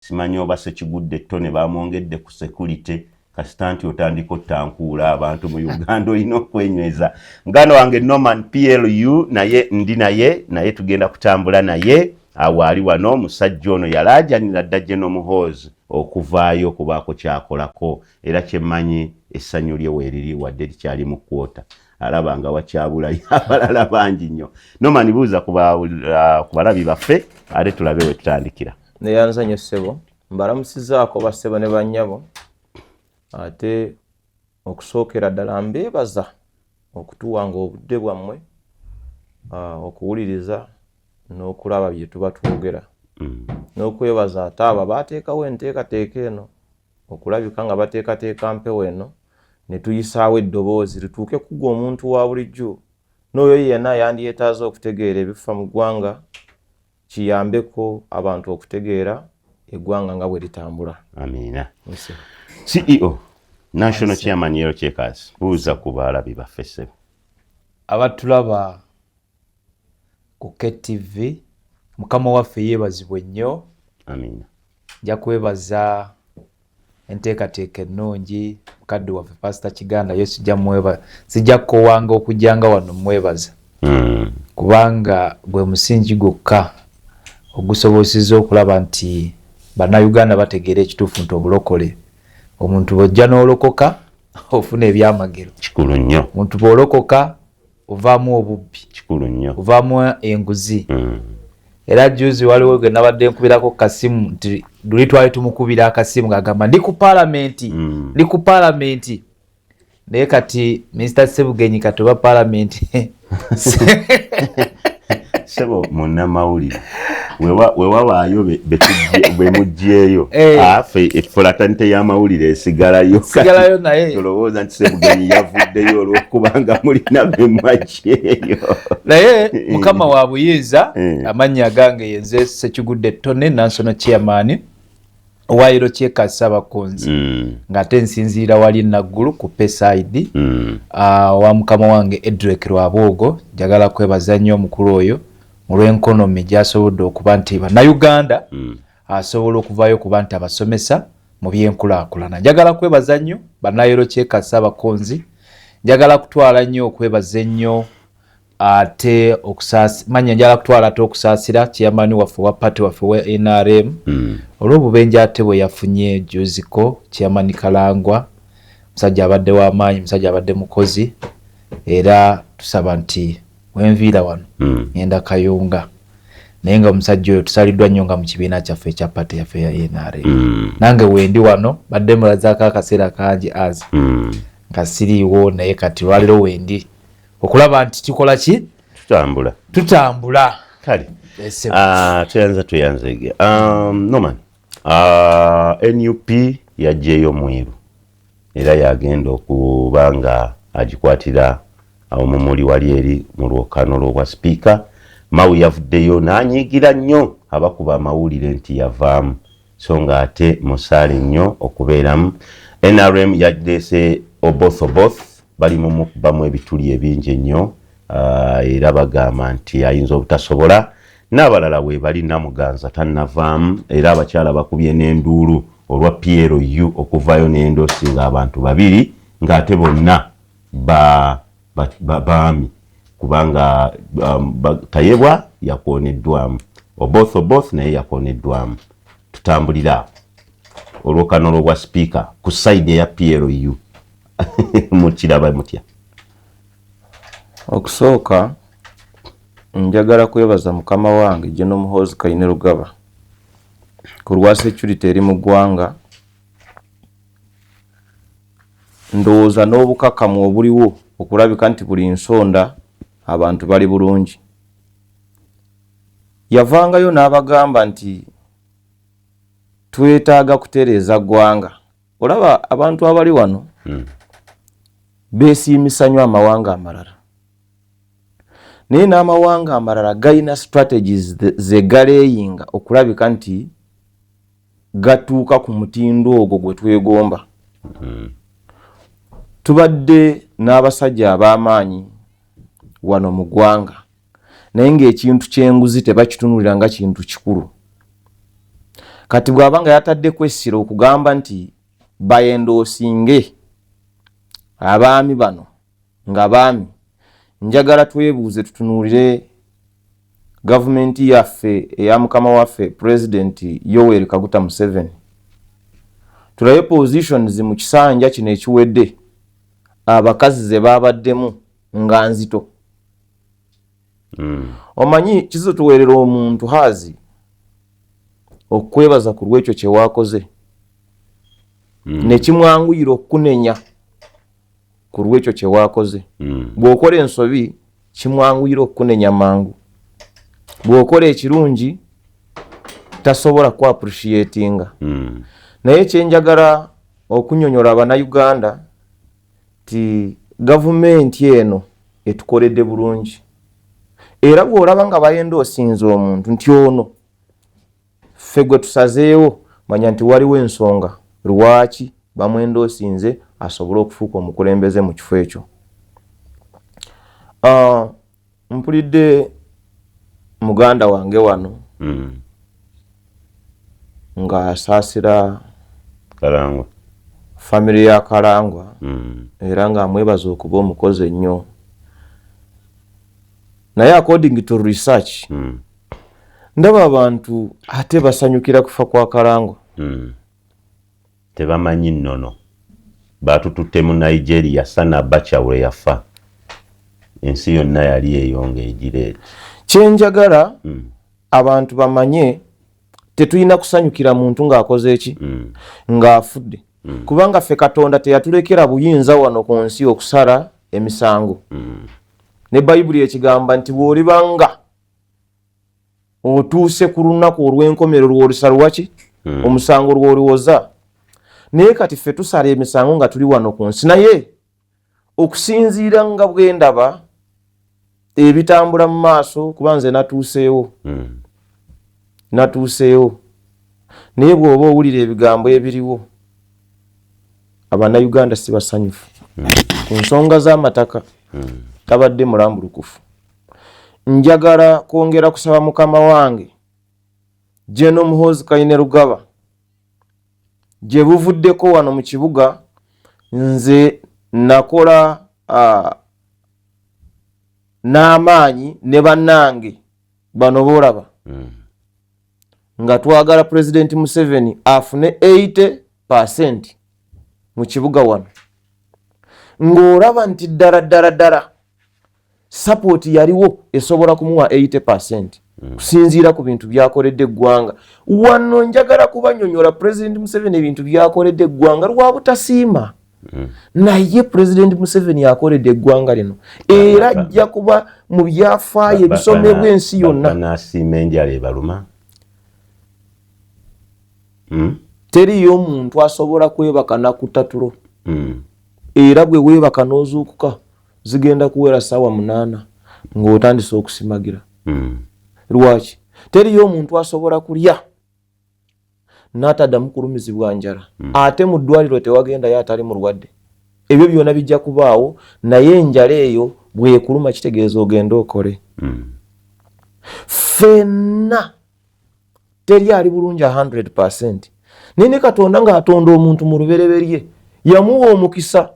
Simanyi oba Sekigudde Ttone bamwongedde ku security. Kasita nti otandika ottankuula abantu mu Uganda, olina okwenyweza. Muganda wange Norman PLU naye ndi naye, naye tugenda kutambula naye awo ali wano. Omusajja ono yalaajanira dda General Muhoozi okuvaayo okubaako kyakolako, era kyemmanyi essanyu lye weeriri, wadde likyali mu kwota, alaba nga wakyabulayo abalala bangi nnyo. Norman, buuza ku balabi baffe ate tulabe we tutandikira. Neyanza nnyo ssebo, mbalamusizaako bassebo ne bannyabo. Ate okusookera ddala mbeebaza okutuwanga obudde bwammwe okuwuliriza n'okulaba bye tuba twogera, n'okwebaza ate abo baateekawo enteekateeka eno okulabika nga bateekateeka mpewo eno ne tuyisaawo eddoboozi lituuke kugwa omuntu wa bulijjo n'oyo yenna yandyetaaze okutegeera ebifa mu ggwanga, kiyambeko abantu okutegeera eggwanga nga bwe litambula. Amiina. CEO, National Chairman, Yellow Checkers, buuza ku balabi baffe ssebo. Abatulaba ku KTV, Mukama waffe yeebazibwe nnyo. Amiina. Nja kwebaza enteekateeka ennungi mukadde waffe Pasita Kiganda. Ye sijja kukowanga okujjanga wano mwebaza, kubanga gwe musingi gwokka ogusobosezza okulaba nti Bannayuganda bategeera ekituufu nti obulokole, omuntu bw'ojja n'olokoka ofuna ebyamagero. Kikulu nnyo. Omuntu bw'olokoka ovaamu obubbi. Kikulu nnyo. Ovaamu enguzi. Era juzi waliwo gwe nabadde nkubirako kasimu nti luli twali tumukubira akasimu ng'agamba ndi ku paalamenti, ndi ku paalamenti. Naye kati Minisita Sebugenyi, kati oba paalamenti? Sebo munnamawulire, wewabaayo bemugjeeyo, ffe fraternity y'amawulire esigalayo. Sigalayo naye. Tolowooza nti Sebugenyi yavuddeyo olwokubanga mulina bemwagyeyo. Naye Mukama wa buyinza. Amannya agange yenze Sekigudde Tone, National Chairman owa Yellow Checkers Ssabakunzi, ng'ate nsinziira wali Naggulu ku Pesaidi wa mukama wange Edrek Rwabwogo. Njagala kwebaza nnyo omukulu oyo olw'enkonomi gy'asobodde okuba nti Bannayuganda asobola okuvaayo okuba nti abasomesa mu byenkulaakulana. Njagala kwebaza nnyo banna Yellow Checkers Ssabakunzi. Njagala kutwala nnyo okwebaza ennyo ate manya njagala kutwala ate okusaasira chairman waffe wa party waffe wa NRM olw'obubenje ate bwe yafunye juziko. Chairman Kalangwa musajja abadde w'amaanyi, musajja abadde mukozi, era tusaba nti wenviira wano ngenda Kayunga, naye nga omusajja oyo tusaliddwa nnyo nga mu kibiina kyaffe ekya party yaffe ya NRM. Nange wendi wano badde mulazaako akaseera kangi as nga siriiwo, naye kati lwaliro wendi okulaba nti kikola ki? Tutambula. Tutambula. Kale. Tweyanza, tweyanzege. Norman, NUP yajjeeyo Mwiru era yagenda okuba nga agikwatira omumuli wali eri mu lwokano lw'obwa sipiika. Mao yavuddeyo n'anyiigira nnyo abakuba amawulire nti yavaamu, so nga ate musaale nnyo okubeeramu. NRM yaleese Oboth Oboth, bali mu mukubamu ebituli ebingi ennyo, era bagamba nti ayinza obutasobola. N'abalala weebali, Namuganza tannavaamu, era abakyala bakubye n'enduulu olwa PLU okuvaayo n'endoosi ng'abantu babiri ng'ate bonna baami, kubanga Tayebwa yakooneddwamu, Oboth Oboth naye yakooneddwamu. Tutambulira olwokano lw'obwa sipiika ku side eya PLU, mukiraba mutya? Okusooka njagala kwebaza mukama wange General Muhoozi Kainerugaba ku lwa security eri mu ggwanga. Ndowooza n'obukakamu obuliwo okulabika nti buli nsonda abantu bali bulungi. Yavangayo n'abagamba nti twetaaga kutereeza ggwanga. Olaba abantu abali wano beesiimisa nnyo amawanga amalala, naye n'amawanga amalala galina strategies ze galeeyinga okulabika nti gatuuka ku mutindo ogwo gwe twegomba. Tubadde n'abasajja ab'amaanyi wano mu ggwanga, naye ng'ekintu ky'enguzi tebakitunulira nga kintu kikulu. Kati bw'aba nga yataddeko essira okugamba nti bayendoosinge abaami bano nga baami, njagala twebuuze, tutunuulire gavumenti yaffe eya mukama waffe Pulezidenti Yoweri Kaguta Museveni, tulabe positions mu kisanja kino ekiwedde abakazi ze babaddemu nga nzito. Omanyi kizituweerera omuntu hazi okwebaza ku lwekyo kyewakoze, nekimwanguyira okukunenya ku lwekyo kyewakoze. Bw'okola ensobi, kimwanguyira okukunenya mangu. Bw'okola ekirungi, tasobola ku appreciatinga. Naye kyenjagala okunyonyola Abannayuganda ti gavumenti eno etukoledde bulungi, era bw'olaba nga bayenda osinza omuntu nti ono ffe gwe tusazeewo, manya nti waliwo ensonga lwaki bamwenda osinze asobole okufuuka omukulembeze mu kifo ekyo. Mpulidde muganda wange wano ng'asaasira Kalangwa, famire ya Kalangwa, era ng'amwebaza okuba omukozi ennyo. Naye according to research, ndaba abantu ate basanyukira kufa kwa Kalangwa. Tebamanyi nnono. Batututte mu Nigeria. Sani Abacha we yafa, ensi yonna yali eyo nga egireeti. Kyenjagala abantu bamanye, tetulina kusanyukira muntu ng'akoze eki, ng'afudde, kubanga ffe Katonda teyatulekera buyinza wano ku nsi okusala emisango. Ne Bayibuli ekigamba nti bw'olibanga otuuse ku lunaku olw'enkomero lw'olisalwaki omusango lw'oliwoza. Naye kati ffe tusala emisango nga tuli wano ku nsi. Naye okusinziira nga bwe ndaba ebitambula mu maaso, kuba nze natuuseewo, natuuseewo, naye bw'oba owulira ebigambo ebiriwo, Abannayuganda si basanyufu ku nsonga z'amataka. Tabadde mulambulukufu. Njagala kwongera kusaba mukama wange General Muhoozi Kainerugaba, gye buvuddeko wano mu kibuga nze nakola n'amaanyi ne bannange bano boolaba, nga twagala Pulezidenti Museveni afune 80% mu kibuga wano, ng'olaba nti ddala ddala ddala support yaliwo esobola kumuwa 80% kusinziira ku bintu byakoledde eggwanga wano. Njagala kubanyonyola Pulezidenti Museveni ebintu byakoledde eggwanga lwa butasiima, naye Pulezidenti Museveni akoledde eggwanga lino era ajja kuba mu byafaayo ebisomebwa ensi yonna. Banasiima enjala ebaluma. Teriyo omuntu asobola kwebaka nakutatulo, era bwe weebaka n'ozuukuka zigenda kuwera ssaawa 8 ng'otandise okusimagira. Lwaki? Teriyo omuntu asobola kulya n'ataddamu kulumizibwa njala, ate mu ddwaliro tewagendayo atali mulwadde. Ebyo byonna bijja kubaawo, naye enjala eyo bwekuluma kitegeeza ogende okole. Ffenna teri ali bulungi 100%, naye ne Katonda ng'atonda omuntu mu lubereberye yamuwa omukisa.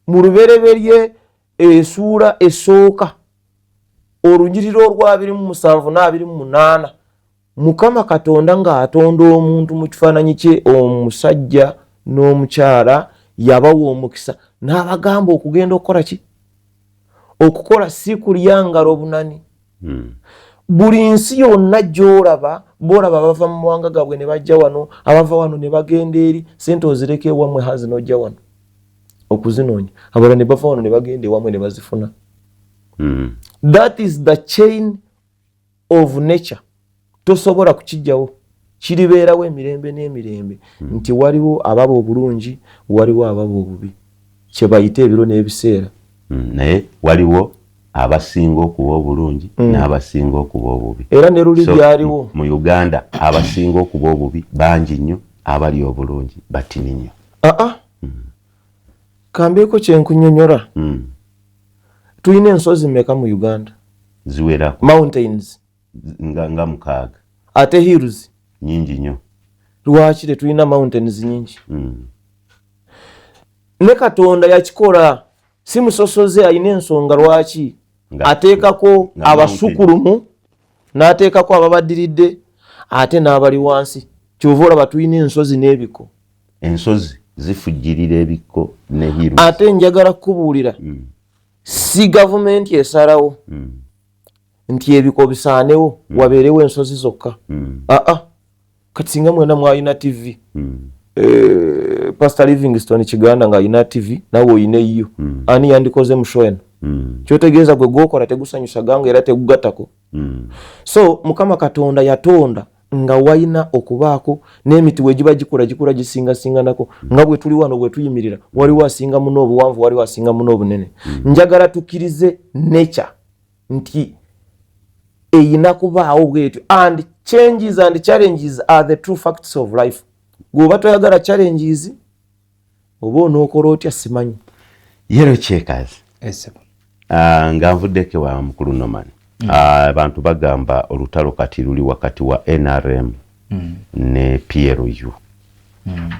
Mu Lubereberye esuula esooka, olunyiriro olwa 27 n'28, Mukama Katonda ng'atonda omuntu mu kifaananyi kye, omusajja n'omukyala yabawa omukisa n'abagamba okugenda okukola ki? Okukola, si kulya ngalo bunani. Buli nsi yonna gy'olaba, boolaba abava mu mawanga gaabwe ne bajja wano, abava wano ne bagenda eri. Sente ozireka ewammwe hazi n'ojja wano okuzinoonya, abalala ne bava wano ne bagenda ewammwe ne bazifuna. That is the chain of nature, tosobola kukijjawo, kiribeerawo emirembe n'emirembe, nti waliwo ababa obulungi, waliwo ababa obubi, kye bayita ebiro n'ebiseera. Naye waliwo abasinga okuba obulungi n'abasinga okuba obubi. Era ne luli byaliwo. Mu Uganda abasinga okuba obubi bangi nnyo, abali obulungi batini nnyo. Aa, kambeeko kyenkunyonyola. Tulina ensozi meka mu Uganda? Ziwerako. Mountains. Nga 6. Ate hills? Nyingi nnyo. Lwaki tetulina mountains nyingi? Ne Katonda yakikola, si musosoze, alina ensonga lwaki ateekako abasukulumu n'ateekako ababaddiridde ate n'abali wansi. Kyova olaba tulina ensozi n'ebiko. Ensozi zifujjirira ebiko ne hills. Ate njagala kukubuulira, si gavumenti esalawo nti ebiko bisaanewo, wabeerewo ensozi zokka. Aa, kati singa mwena mwalina TV, Pastor Livingstone Kiganda ng'alina TV, nawe oyina eyiyo, ani yandikoze mu show eno? Kyotegeeza gwe gwokola tegusanyusa gange era tegugattako. So Mukama Katonda yatonda nga walina okubaako n'emiti bwe giba gikula, gikula gisingasinganako. Nga bwe tuli wano bwe tuyimirira, waliwo asinga muno obuwanvu, waliwo asinga muno obunene. Njagala tukkirize nature nti eyina kubaawo bwetyo, and changes and challenges are the true facts of life. Gweoba toyagala challenges, oba onookola otya simanyi. Yellow Checkers. Ssebo. Nga nvuddeko wa mukulu Norman, abantu bagamba olutalo kati luli wakati wa NRM ne PLU.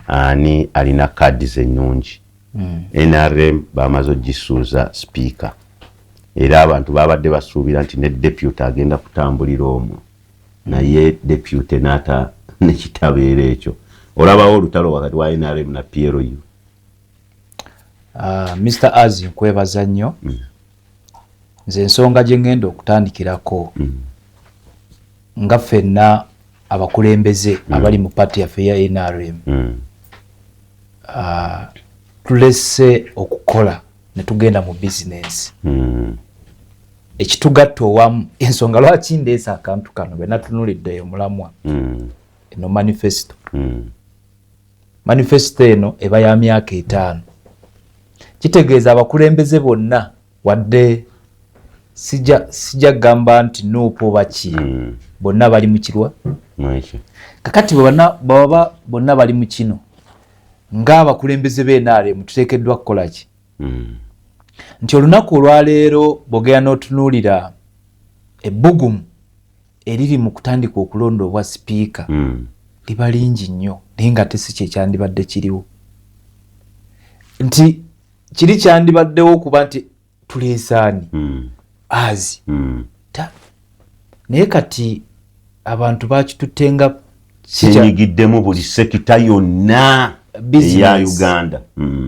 Ani alina kaadi ennungi? NRM bamaze ogisuuza sipiika, era abantu babadde basuubira nti ne deputy agenda kutambulira omwo, naye deputy n'ata nekitabeera ekyo. Olabawo olutalo wakati wa NRM na PLU? Mr Azi, nkwebaza nnyo. Nze ensonga gye ŋŋenda okutandikirako, nga ffenna abakulembeze abali mu paati yaffe ya NRM, tulese okukola ne tugenda mu bizinensi. Ekitugatta owamu, ensonga lwaki ndeesa akantu kano, bwe natunulidde omulamwa, eno manifesto. Manifesto eno eba ya myaka 5. Kitegeeza abakulembeze bonna, wadde sijja kugamba nti NUP oba ki, bonna bali mu kirwa. Mwekyo. Kakati bwe baba bonna bali mu kino, ng'abakulembeze b'NRM tuteekeddwa kukola ki? Nti olunaku olwaleero bw'ogenda n'otunuulira ebbugumu eriri mu kutandika okulonda obwa sipiika, liba lingi nnyo, naye nga te si kyekyandibadde kiriwo. Nti kiri kyandibaddewo okuba nti tuleesaani azi naye kati abantu bakitutte nga Kyenyigiddemu buli sector yonna eya Business. Uganda.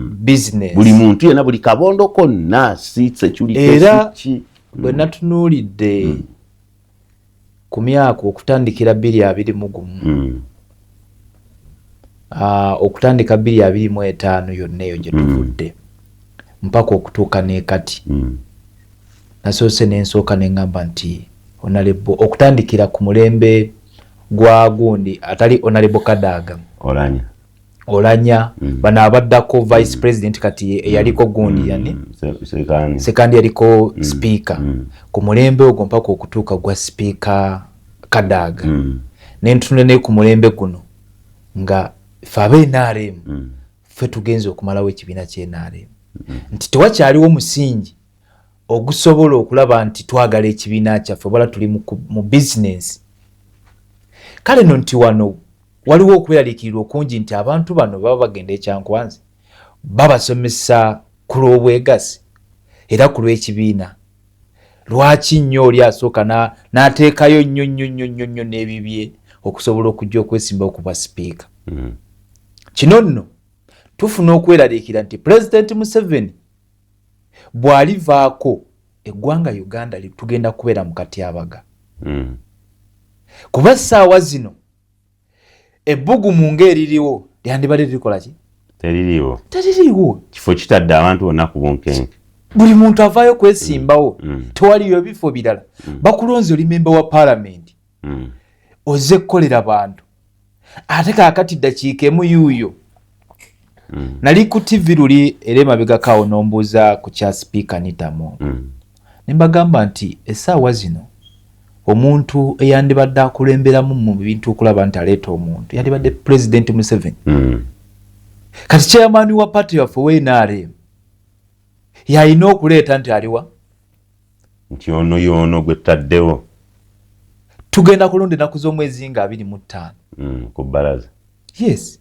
Business. Buli muntu yenna, buli kabondo konna, si security, Era si ki. Bwe natunuulidde ku myaka okutandikira 2021, okutandika 2025 yonna eyo gye tuvudde mpaka okutuuka n'ekati, nasoose nensooka neŋŋamba nti honorable, okutandikira ku mulembe gwa gundi atali Honorable Kadaga. Olanya. Olanya, bano abaddako vice president kati eyaliko gundi yani Sekandi. Sekandi yaliko speaker. Ku mulembe ogwo mpaka okutuuka gwa Speaker Kadaga, nentunula ne ku mulembe guno nga fe aba NRM, ffe tugenze okumalawo ekibiina kye NRM, nti tewakyaliwo musingi ogusobola okulaba nti twagala ekibiina kyaffe, wala tuli mu bizinensi. Kale no nti wano waliwo okweraliikirirwa okungi nti abantu bano baba bagenda ekyankwanzi babasomesa ku lw'obwegasi era ku lw'ekibiina. Lwaki nnyo oli asooka n'ateekayo nnyo nnyo nnyo nnyo nnyo n'ebibye okusobola okujja okwesimba okuba sipiika? Kino nno tufuna okweraliikira nti Pulezidenti Museveni bw'alivaako, eggwanga Uganda tugenda kubeera mu katyabaga, kuba essaawa zino ebbugumu ng'eririwo lyandibadde lirikola ki? Teririiwo. Teririiwo. Kifo kitadde abantu bonna ku bunkenke. Buli muntu avaayo kwesimbawo. Tewaliyo bifo birala. Bakulonze oli memba wa paalamenti, ozze kukolera bantu, ate kaakati ddakiika emu yuuyo. Nali ku TV luli era emabegakaawo n'ombuuza ku kya Sipiika Nitamo, ne mbagamba nti essaawa zino omuntu eyandibadde akulemberamu mu bintu okulaba nti aleeta omuntu yandibadde Pulezidenti Museveni. Kati chairman wa party yaffe we NRM yalina okuleeta nti aliwa Nti ono yoono gwe tutaddewo. Tugenda kulonda ennaku z'omwezi nga 25. Ku bbalaza. Yes,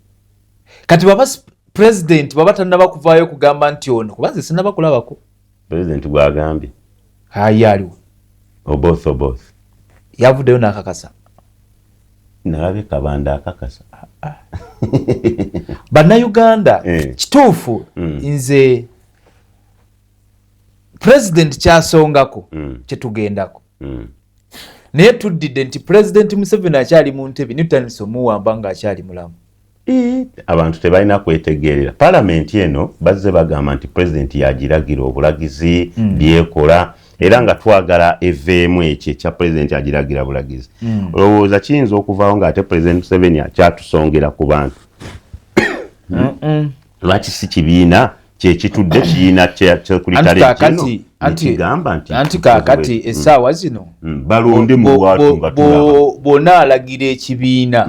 kati baba president baba tannaba kuvaayo kugamba nti ono, kuba nze sinnaba kulabako. President gwagambye. Ayi, aliwo? Oboth, Oboth. Yavuddeyo n'akakasa. Nalabye Kabanda akakasa. Bannayuganda, kituufu, nze president kyasongako, kyetugendako, naye tuddidde nti President Museveni akyali mu ntebe, nitutandise omuwamba ng'akyali mulamu. Abantu tebalina kwetegerera. Palamenti eno bazze bagamba nti pulezidenti yagiragira obulagizi, byekola, era nga twagala eveemu ekyo ekya pulezidenti agiragira bulagizi. Olowooza kiyinza okuvaawo ng'ate Pulezidenti Museveni akyatusongera ku bantu? Lwaki si kibiina kyekitudde kiina kyekulikale kigamba nti anti kaakati essaawa zino balonde mu lwatu nga tulaba. Bonna alagira ekibiina.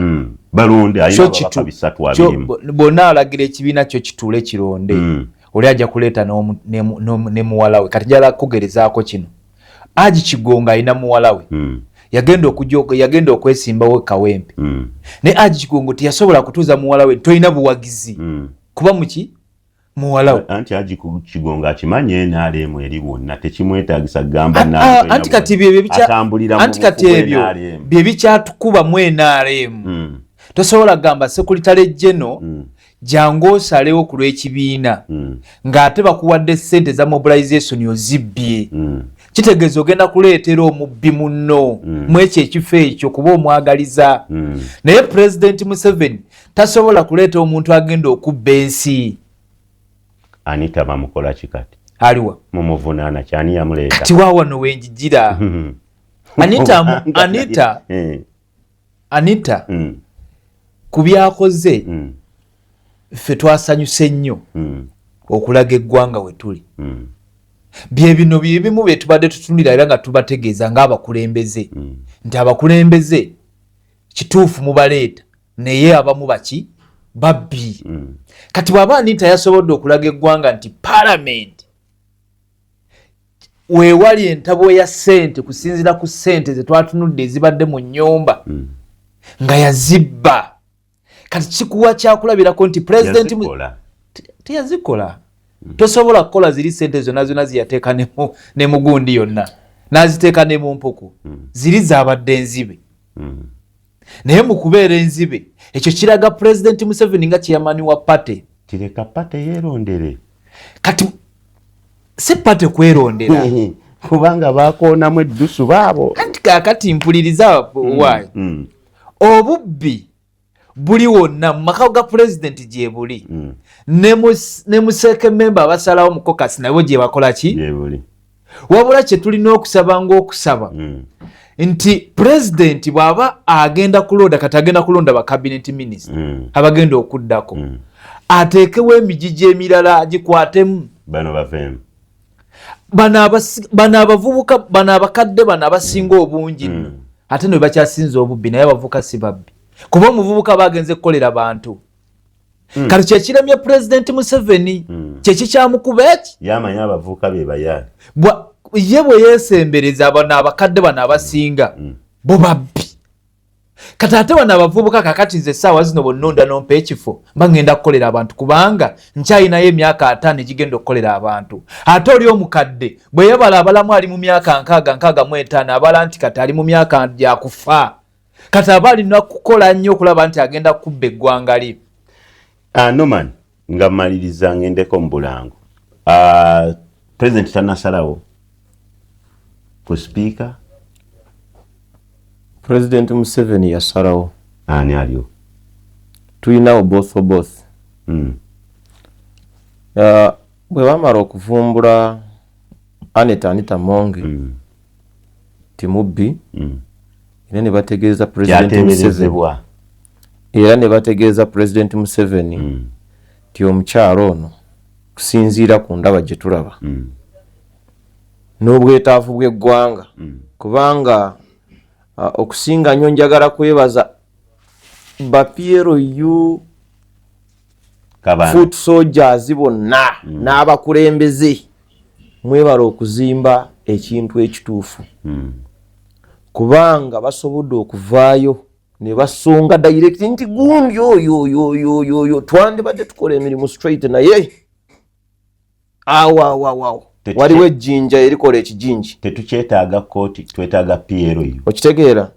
Balonde, alina ababaka 320. Bonna alagira ekibiina kyo kituule kironde. Oli ajja kuleeta ne muwala we. Kati njala kugerezaako kino, Haji Kigongo alina muwala we, yagenda okwesimbawo Kawempe, naye Haji Kigongo teyasobola kutuuza muwala we, tolina buwagizi, kuba muki muwala we. Anti Haji Kigongo akimanye NRM eri wonna, tekimwetagisa kugamba. Anti kati anti kati ebyo bye bikyatukubamu NRM. Tosobola kugamba secretary general, jangu osalewo ku lw'ekibiina, ng'ate bakuwadde ssente za mobilization ozibbye. Kitegeeza ogenda kuleetera omubbi munno mu ekyo ekifo ekyo, kuba omwagaliza. Naye Pulezidenti Museveni tasobola kuleeta omuntu agenda okubba ensi. Anita bamukola kikati? Aliwa? Mumuvunaana kyani? Yamuleeta. Kati waawano wenjijira Anita, Anita, Anita, ku byakoze, ffe twasanyuse nnyo okulaga eggwanga we tuli. Bye bino byebimu bye tubadde tutunulira, era nga tubategeeza ng'abakulembeze nti abakulembeze kituufu mubaleeta, naye abamu baki babbi. Kati bw'aba Anita yasobodde okulaga eggwanga nti palamenti weewali entabwe ya ssente, kusinziira ku ssente ze twatunudde ezibadde mu nnyumba, nga yazibba, kati kikuwa kyakulabirako nti pulezidenti teyazikola. Tosobola kukola ziri sente zonna zonna ziyateeka ne mugundi yonna n'aziteeka ne mu mpuku. Ziri zabadde enzibe, naye mu kubeera enzibe ekyo kiraga Pulezidenti Museveni nga chairman wa party. Kireka party yeerondere. Kati si party kwerondera. Kubanga bakoonamu eddusu baabo. Anti kaakati mpuliriza waayi. Obubbi buli wonna, mu maka ga pulezidenti gye buli, ne museeke memba abasalawo mu caucus nabo gye bakola ki. Gyebuli. Wabula kye tulina okusaba ng'okusaba nti pulezidenti bw'aba agenda kulonda, kati agenda kulonda ba cabinet minister abagenda okuddako, ateekewo emigigi emirala agikwatemu. Bano baveemu. Bano abavubuka, bano abakadde, bano abasinga obungi nno ate no bakyasinza obubbi, naye abavubuka si babbi, kuba omuvubuka bagenze kukolera bantu. Kati kyekiremye Pulezidenti Museveni, kyekikyamukuba eki. Yamanyi abavubuka be bayaali. Ye bwe yeesembereza bano abakadde, bano abasinga bo babbi. Kati ate bano abavubuka, kakati nze essaawa zino bonnonda nompa ekifo, mba ngenda kukolera abantu, kubanga nkyayinayo emyaka 50 egigenda okukolera abantu. Ate oli omukadde bwe yabala abalamu ali mu myaka 60, 65, abala nti kati ali mu myaka gyakufa, kati aba alina kukola nnyo okulaba nti agenda kubba eggwanga lye. Norman, nga mmaliriza ngendeko mu bulango, president tanasalawo ku sipiika? President Museveni yasalawo. Ani aliwo? Tulinawo Oboth Oboth. Bwe bamala okuvumbula Anita Anita Among ti mubbi, era ne bategeeza President Museveni. Kyateeberezebwa. Era ne bategeeza President Museveni nti omukyalo ono, kusinziira ku ndaba gye tulaba n'obwetaavu bw'eggwanga, kubanga okusinga nnyo njagala kwebaza ba PLU Kabanda. foot soldiers bonna n'abakulembeze, mwebala okuzimba ekintu ekituufu. Kubanga basobodde okuvaayo ne basonga direct nti gundi oyo oyo oyo oyo oyo, twandibadde tukola emirimu straight, naye awo awo awo awo waliwo ejjinja erikola ekijinji. Tetukyetaaga kooti, twetaaga PLU. Okitegeera?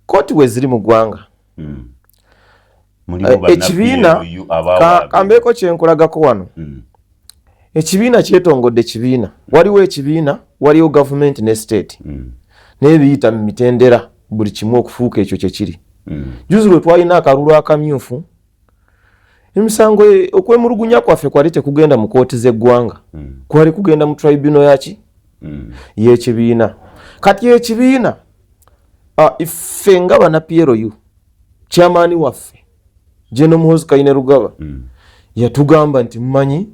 Kooti we ziri mu ggwanga. Ekibiina kambeeko kyenkolagako wano. Ekibiina kyetongodde kibiina, waliwo ekibiina, waliwo gavumenti ne state, naye biyita mu mitendera buli kimu okufuuka ekyo kyekiri. Juzi lwe twalina akalulu akamyufu, emisango okwemulugunya kwaffe kwali tekugenda mu kooti z'eggwanga, kwali kugenda mu tribunal yaki y'ekibiina. Kati ekibiina, ffe nga bana PLU, chairman waffe General Muhoozi Kainerugaba yatugamba nti mumanyi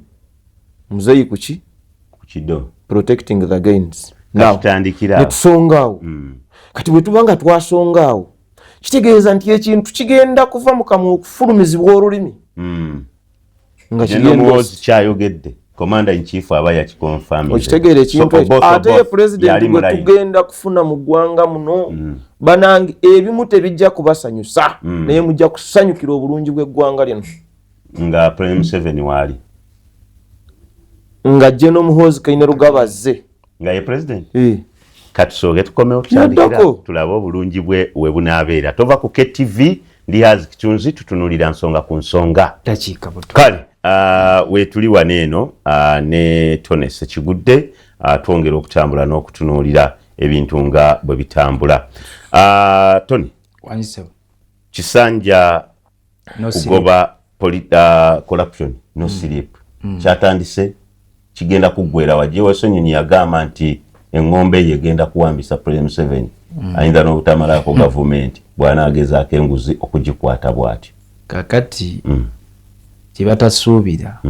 muzeeyi kuki kukido protecting the gains. Katutandikira netusonga awo. Kati bwe tuba nga twasonga awo, kitegeeza nti ekintu kigenda kuva mu kamwa okufulumizibwa olulimi nga kigenda kyayogedde commander in chief aba yakiconfirm. Okitegeera ekintu ekyo? Ate ye president gwe tugenda kufuna mu ggwanga muno, banange, ebimu tebijja kubasanyusa, naye mujja kusanyukira obulungi bw'eggwanga lino. Nga President Museveni waali, nga General Muhoozi Kainerugaba azze nga ye president. Katusooke tukomewo, tutandikira tulabe obulungi bwe we bunaabeera. Tova ku KTV, ndi Hazi Kitunzi, tutunulira nsonga ku nsonga. Dakiika buto. Kale wetuli wano eno ne Tony Sekigudde, twongera okutambula n'okutunuulira ebintu nga bwe bitambula. Tony, kisanja kugoba corruption no sleep kyatandise, kigenda kuggwera wajje. Ssenyonyi yagamba nti eŋŋombe eyo egenda kuwambisa President Museveni, ayinza n'obutamalako gavumenti bw'anaagezaako enguzi okugikwata bw'atyo. Kakati kyebatasuubira,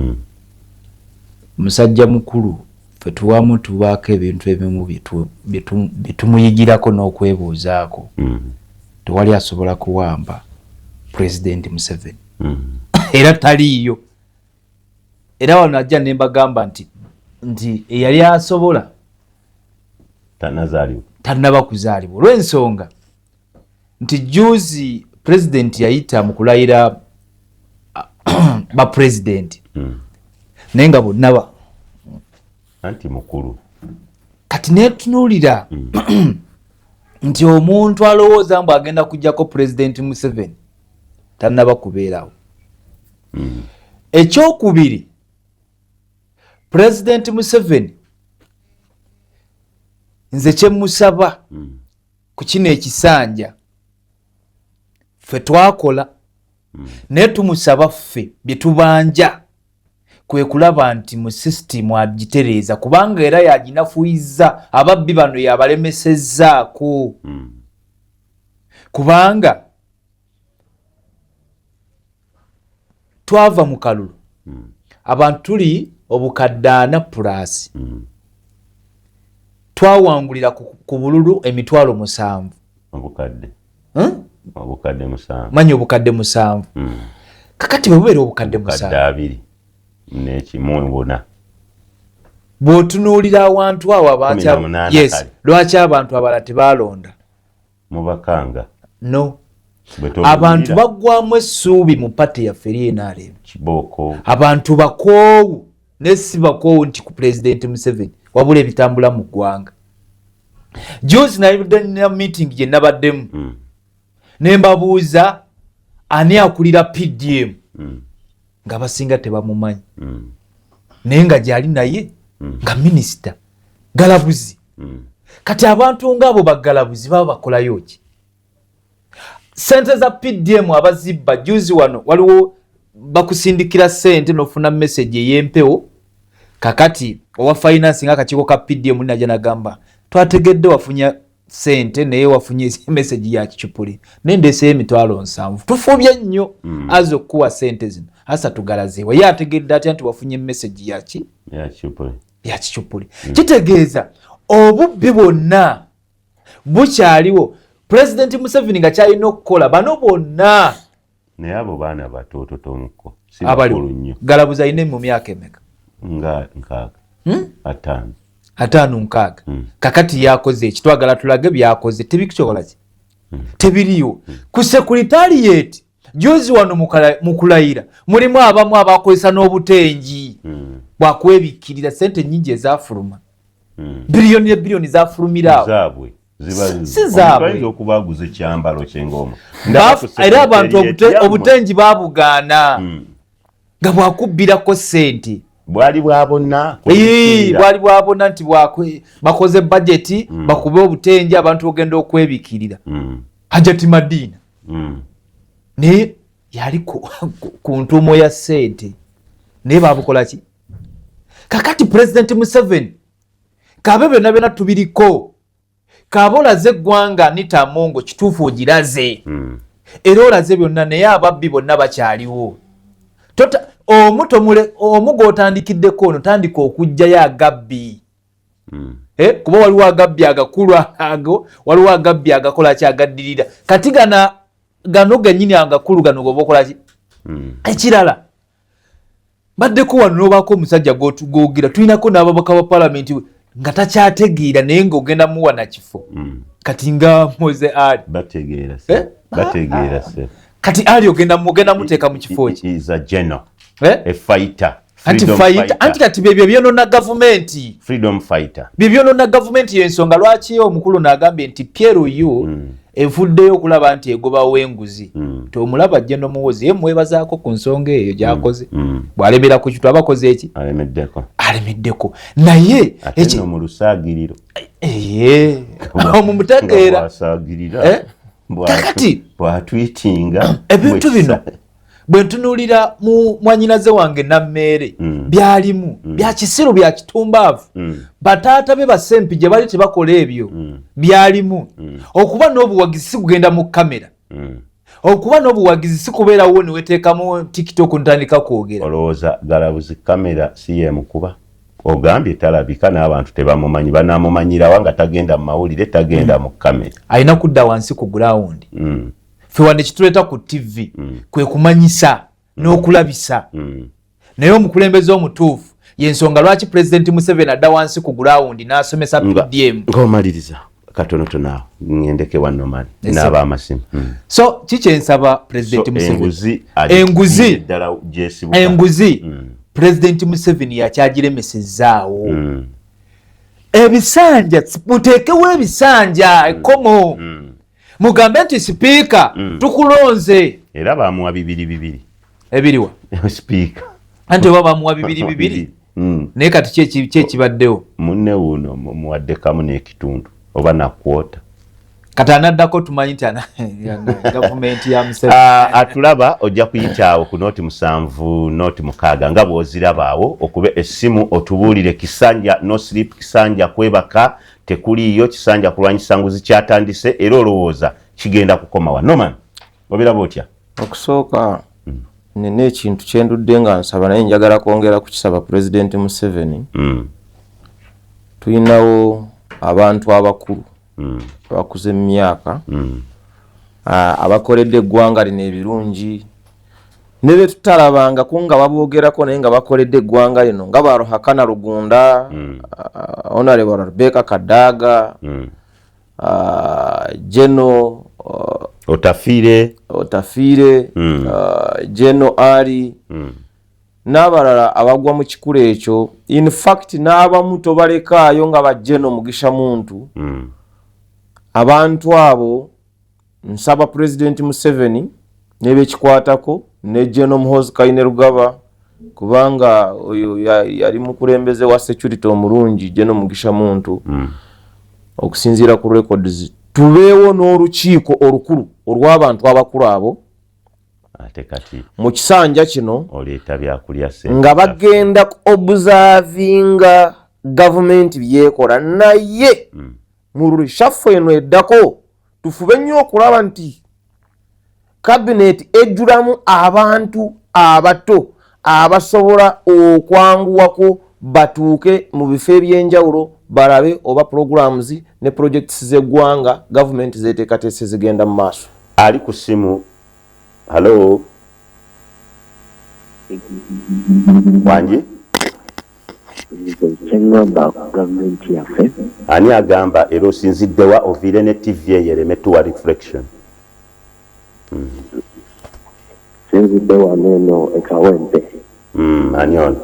musajja mukulu ffe tuwamu tubaako ebintu ebimu byetumuyigirako n'okwebuuzaako. Tewali asobola kuwamba Pulezidenti Museveni, era taliiyo. Era wano ajja ne mbagamba nti eyali asobola tanazaalibwa, tannaba kuzaalibwa, olw'ensonga nti juzi pulezidenti yayita mu kulayira bapulezidenti, naye nga bonna ba Anti mukulu. Kati netunuulira nti omuntu alowooza mbu agenda kujjako Pulezidenti Museveni tannaba kubeerawo. Ekyokubiri, Pulezidenti Museveni nze kyemusaba ku kino ekisanja, ffe twakola, naye tumusaba ffe bye tubanja kwe kulaba nti mu sisitimu agitereeza, kubanga era yaginafuyiza ababbi bano, yabalemesezzaako, kubanga twava mu kalulu, abantu tuli obukadde 4 plus, twawangulira ku bululu 70,000. Obukadde? Hmm? Obukadde 7. Manyi obukadde 7. Kakati bwe bubeera obukadde 7, 20 nekimu buna. Bw'otunuulira awantu awo abantu 18. Yes. Kale. Lwaki abantu abalala tebalonda? Mubakanga. No. Bwe tobuulira. Abantu baggwamu essuubi mu party yaffe eri NRM. Kibooko. Abantu bakoowu, ne si bakoowu nti ku Pulezidenti Museveni, wabula ebitambula mu ggwanga. Juzi nalina meeting gye nabaddemu, ne mbabuuza ani akulira PDM, nga basinga tebamumanyi, naye nga gyali naye nga minisita Galabuzi. Kati abantu ngaabo bagalabuzi baba bakolayo ki? Sente za PDM abazibba, juzi wano waliwo bakusindikira sente nofuna message ey'empewo. Kakati owa finance nga akakiiko ka PDM naja nagamba, "Twategedde wafunya sente, naye wafunye message ya kicupuli, naye ndeeseyo 70,000, tufubye nnyo aza okukuwa sente zino asa tugalazeewa." Ye ategedde atya nti wafunye message yaki? Ya kicupuli. Ya kicupuli. Kitegeeza obubbi bwonna bukyaliwo. Pulezidenti Museveni nga kyalina okukola, bano bonna Naye abo baana batoototomuko, si abali bakulu nnyo. Galabuzi alina mu myaka emeka? Nga 60, 50. 5 6. Kakati yakoze eki? Twagala tulage byakoze, tebikikola ki? Tebiriyo. Ku secretariat juzi wano mu kulayira mulimu abamu abakozesa n'obutengi bwakwebikkirira sente nyingi ezafuluma, biliyoni ne biliyoni zafulumira awo. Zaabwe ziba Si zaabwe. Omuntu ayinza okuba aguze ekyambalo kyengoma. Era abantu obutengi babugaana nga bwakubbirako sente. Bwali bwa bonna. Ee, bwali bwabona nti bakoze bajeti, bakube obutengi abantu ogenda okwebikirira. Hajati Madina naye yali ku ntuumo ya sente, naye babukola ki? Kakati Pulezidenti Museveni, kabe byonna byonna tubiriko, kabe olaze eggwanga nitamongo kituufu ogiraze, era olaze byonna, naye ababbi bonna bakyaliwo. Omu omu gw'otandikiddeko ono, tandika okuggyayo agabbi. Eh, kuba waliwo agabbi agakulu ago, waliwo agabbi agakola ki, agaddirira. Kati gana gano gennyini agakulu gano goba okola ki? Ekirala, baddeko wano nobaako omusajja gogira tulinako n'ababaka ba palamenti nga takyategeera, naye ng'ogenda muwa na kifo. Kati nga Moze Ali. Bategeera se. Eh? Bategeera se. Kati Ali ogenda muteeka mu kifo ki? Is a general. Eh? A fighter. Anti Freedom fighter, fighter. anti kati byebyo byonona gavumenti. Freedom fighter. Byebyonona gavumenti, yensonga lwaki omukulu n'agambye nti PLU evuddeyo okulaba nti egobawo enguzi. Tomulaba General Muhoozi, ye mwebazaako ku nsonga eyo gy'akoze. Bw'alemera ku kitu aba akoze eki? Alemeddeko. Alemeddeko, naye ate nno mu lusaagiriro. Ee, omumutegeera. Bwasaagirira. Eh? Kakati bwatwitinga. Ebintu bino bwe ntunuulira mu mwanyinaze wange Nammeere, byalimu bya kisiru, bya kitumbaavu. Bataata be basempi gye bali tebakola ebyo. Byalimu okuba n'obuwagizi si kugenda mu kamera, okuba n'obuwagizi si kubeerawo neweteekamu TikTok ntandika kwogera. Olowooza galabuzi kamera si yemukuba? Ogambye talabika n'abantu tebamumanyi, banamumanyirawa nga tagenda mu mawulire, tagenda mu kamera? Alina kudda wansi ku ground. Ffe wano ekituleeta ku TV kwe kumanyisa n'okulabisa, naye omukulembeze omutuufu, yensonga lwaki Pulezidenti Museveni adda wansi ku ground n'asomesa PDM. Ng'omaliriza katonotono awo, ŋŋendeke wa Nomani Yes, n'abamasimu. So kikyensaba Pulezidenti So, Museveni, enguzi Enguzi. ddala gyesibuka. Enguzi, Pulezidenti Museveni yakyagiremesezaawo. Ebisanja, muteekewo ebisanja, ekkomo, mugambe nti sipiika tukulonze. Era bamuwa bibiri bibiri. Ebiriwa? Sipiika. Anti oba bamuwa bibiri bibiri, naye kati ki ekibaddewo? Munne wuuno muwadde kamu n'ekitundu oba nakwota. Kati anaddako tumanyi nti gavumenti ya Museveni. Ah, atulaba ojja kuyita awo ku 0 7 0 6 nga bw'oziraba awo, okube essimu otubuulire kisanja no sleep, kisanja kwebaka tekuliiyo, kisanja kulwanyisa nguzi kyatandise, era olowooza kigenda kukomawa? Noman, obiraba otya? Okusooka, nina ekintu kyendudde nga nsaba, naye njagala kwongera kukisaba Pulezidenti Museveni. Tulinawo abantu abakulu abakuze mu myaka, abakoledde eggwanga lino ebirungi ne be tutalabangako nga baboogerako, naye nga bakoledde eggwanga lino, nga ba Ruhakana Rugunda, Honorable Rebecca Kadaga, General Otafiire. Otafiire, General Ali n'abalala abagwa mu kikula ekyo. In fact, n'abamu tobalekaayo nga ba General Mugisha Muntu. Abantu abo nsaba Pulezidenti Museveni n'ebekikwatako ne General Muhoozi Kainerugaba, kubanga oyo yali mukulembeze wa security omulungi, General Mugisha Muntu, okusinziira ku records, tubeewo n'olukiiko olukulu olw'abantu abakulu abo Ate kati mu kisanja kino oleeta byakulya ssente nga zaffe. Bagenda ku observinga gavumenti byekola, naye mu reshuffle eno eddako tufube nnyo okulaba nti kabineti ejjulamu abantu abato abasobola okwanguwako batuuke mu bifo ebyenjawulo, balabe oba programs ne projects z'eggwanga gavumenti zeteekateese zigenda mu maaso. Ali ku ssimu, hallo, wangi? Kyeŋŋamba ku gavumenti yaffe. Ani agamba era osinziddewa oviire ne TV eyo ereme tuwa reflection? Sinzidde wano eno e Kawempe. Ani ono?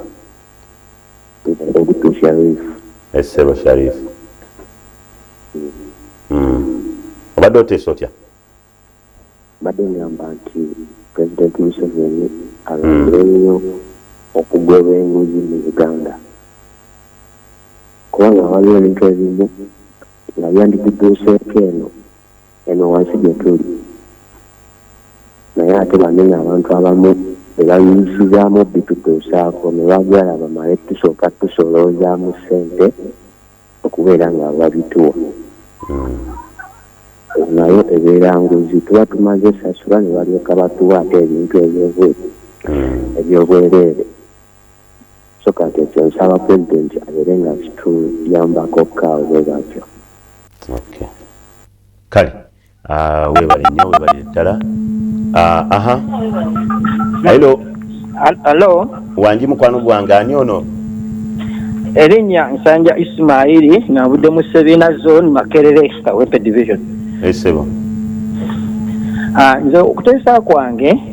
Ogutu Sharif. Essebo Sharif. Obadde oteesa otya? Mbadde ngamba nti Pulezidenti Museveni alambire nnyo okugoba enguzi mu Uganda, kubanga waliwo ebintu ebimu nga byanditutuuseeko eno wansi gye tuli, naye ate banene abantu abamu be bayisizaamu bitutuusaako ne baagala bamale tusooka tusoloozaamu ssente okubeera nga babituwa. Nayo ebeera nguzi, tuba tumaze sasula ne balyoka batuwa ate ebintu ebyobwereere. So kati ekyo nsaba pulezidenti abeere nga kituyambako kaawo bwe batyo. Okay. Kale weebale nnyo, weebale ddala. Aha, hello. Hello. Wangi mukwano gwange, ani ono? Erinnya Nsanja Ismaili, nga nvudde mu Sebina Zone, Makerere, Kawempe Division. Essebo. Nze okuteesa kwange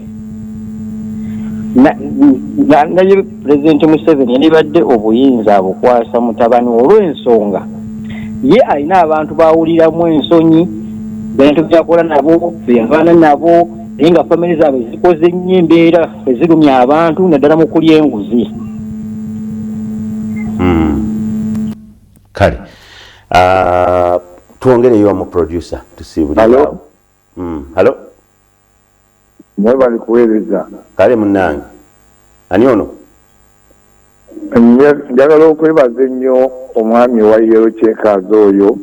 naye Pulezidenti Museveni yandibadde obuyinza abukwasa mutabani, olw'ensonga ye alina abantu bawuliramu ensonyi, bintu byakola nabo, byeyabaana nabo, naye nga famire zaabwe zikoze nnyo embeera ezirumya abantu, naddala mu kulya enguzi. Kale twongereyo omu, producer, tusiibulirawo. Hello. Mwebali kuweereza. Kale munnange, ani ono? Njagala okwebaza ennyo omwami owa Yellow Checkers oyo.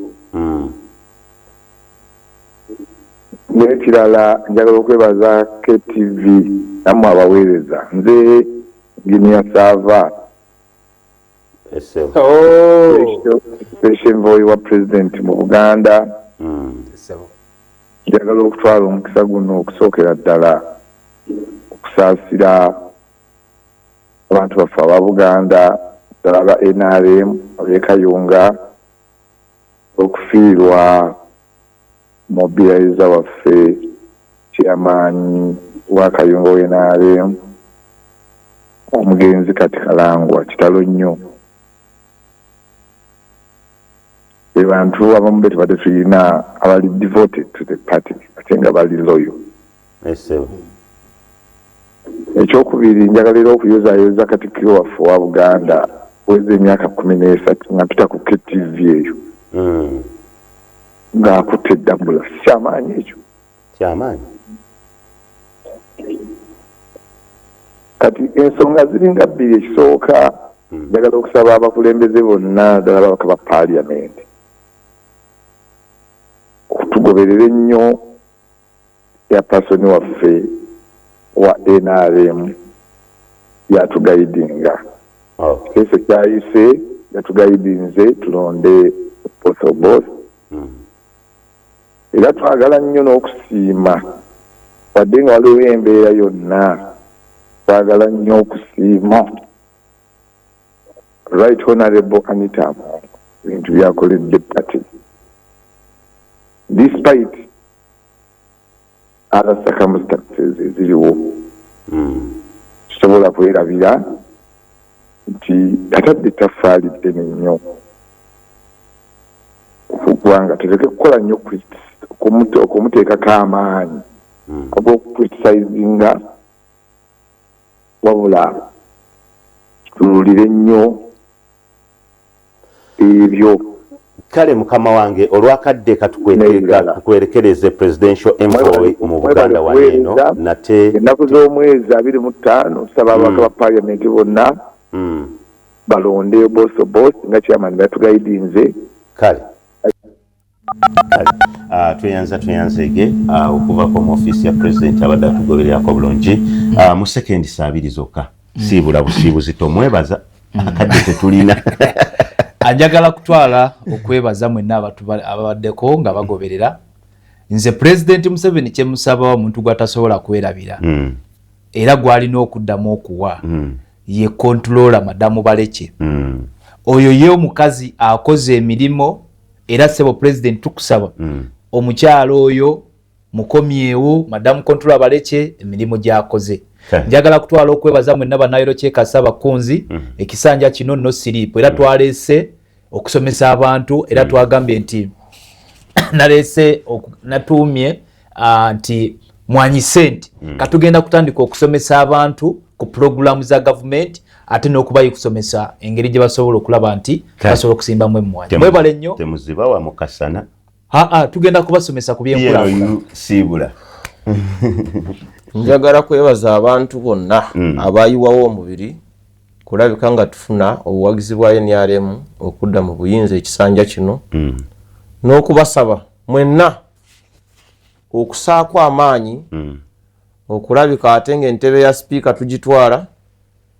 N'ekirala njagala okwebaza KTV nammwe abaweereza. Nze Engineer Saava, special envoy wa President mu Buganda. Njagala okutwala omukisa guno okusookera ddala okusaasira abantu baffe aba Buganda, ddala aba NRM ab'e Kayunga, okufiirwa mobilizer waffe, chairman wa Kayunga wa NRM, omugenzi Kati Kalangwa. Kitalo nnyo. Be bantu abamu be tubadde tulina abali devoted to the party ate nga bali loyal. Ekyokubiri, njagala era okuyozaayoza Katikkiro waffe owa Buganda weza emyaka 13 nga mpita ku KTV eyo ng'akutte eddambula. Si kyamaanyi ekyo? Kyamaanyi. Kati ensonga ziringa bbiri. Ekisooka, njagala okusaba abakulembeze bonna, ddala babaka ba Paaliyamenti, okutugoberera ennyo chairperson waffe wa NRM yatuguidinga. Ekiteeso kyayise, yatuguidinze tulonde Oboth Oboth. Era twagala nnyo n'okusiima, wadde nga waliwo embeera yonna, twagala nnyo okusiima Right Honorable Anita Among, ebintu byakoledde party despite other circumstances eziriwo. Kisobola kwerabira nti atadde ettaffaali ddene nnyo kubanga tuleke kukola nnyo okumuteekako amaanyi ag'okucriticizinga, wabula tutunuulire nnyo ebyo. Kale mukama wange, olwakadde katukwerekereze presidential envoy mu Buganda wano eno nate. Ennaku z'omwezi 25, tusaba ababaka ba Paaliyamenti bonna balonde Oboth Oboth nga chairman batuguidinze. Kale kale, tweyanza, tweyanzege okuvako mu ofiisi ya President abadde atugobererako bulungi. Mu sekendi 2 zokka, siibula busiibuzi, tomwebaza, akadde tetulina. Anjagala kutwala okwebaza mwenna ababaddeko nga bagoberera. Nze Pulezidenti Museveni kyemusaba, omuntu gwatasobola kwerabira era gwalina okuddamu okuwa ye controller madamu Baleke. Oyo ye omukazi akoze emirimu. Era sebo president, tukusaba omukyalo oyo mukomyewo, Madamu Controller Baleke, emirimu gyakoze. Njagala kutwala okwebaza mwenna bannayiro kyekasa abakunzi. Ekisanja kino no sleep, era twaleese okusomesa abantu, era twagambye nti naleese natuumye nti mwanyi sente. Katugenda kutandika okusomesa abantu ku pulogulaamu za gavumenti, ate n'okubayi kusomesa engeri gye basobola okulaba nti basobola okusimbamu emmwanyi. Mwebale nnyo. Temuzibawa mukasana. Aa, tugenda kubasomesa ku byenkulaakulana. Siibula. Njagala kwebaza abantu bonna abayiwawo omubiri kulabika nga tufuna obuwagizi bwa NRM okudda mu buyinza ekisanja kino, n'okubasaba mwenna okusaako amaanyi okulabika ate ng'entebe ya sipiika tugitwala,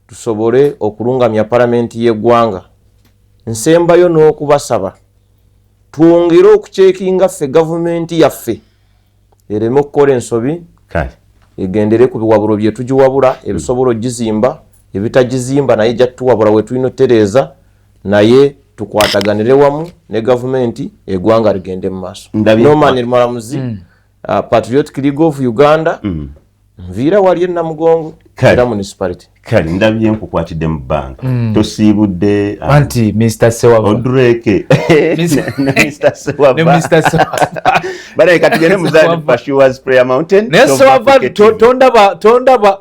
tusobole okulungamya palamenti y'eggwanga. Nsembayo n'okubasaba twongere okucekinga ffe gavumenti yaffe ereme okukola ensobi, egendere ku biwabulo bye tugiwabula ebisobola ogizimba, ebitagizimba naye ejja tuwabula we tulina otutereeza, naye tukwataganire wamu ne gavumenti, eggwanga ligende mu maaso. Norman Malamuzi, Patriotic League of Uganda, nviira wali e Namugongo era municipality. Kale, ndabye nkukwatidde mu bbanga, tosiibudde. Anti Mr Sewava. Odureke Mr Sewava. Mr Sewava. Bale, katugende mu Zion Pursuers Prayer Mountain. Naye Sewava, tondaba tondaba.